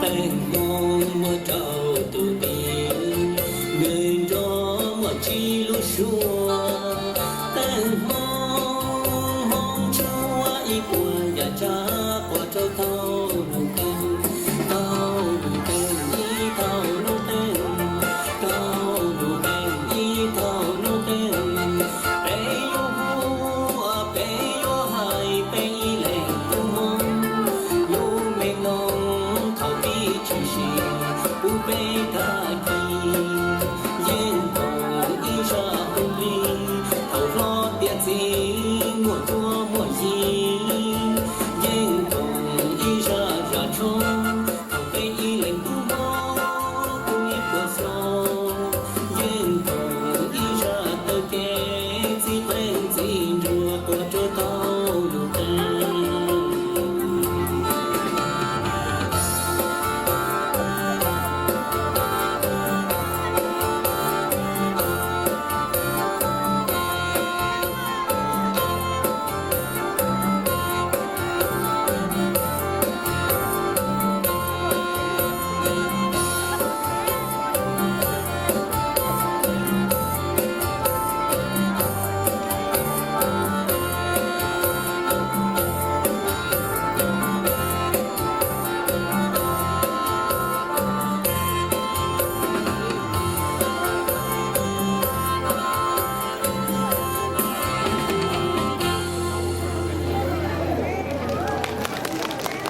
Teej Hmoob muaj rau tus mi, nws nrog muaj tsib lub suab. Teej Hmoob, Hmoob tshuav ib puas yam tsav quas rau tau lub teej, tau lub teej, ib tau lub teej, tau lub teej, ib tau lub teej. Peb yuav hu, peb yuav hais peb ib leeg tus Hmoob, lub me noog thaum pib tshwm sim pub peb tag kis.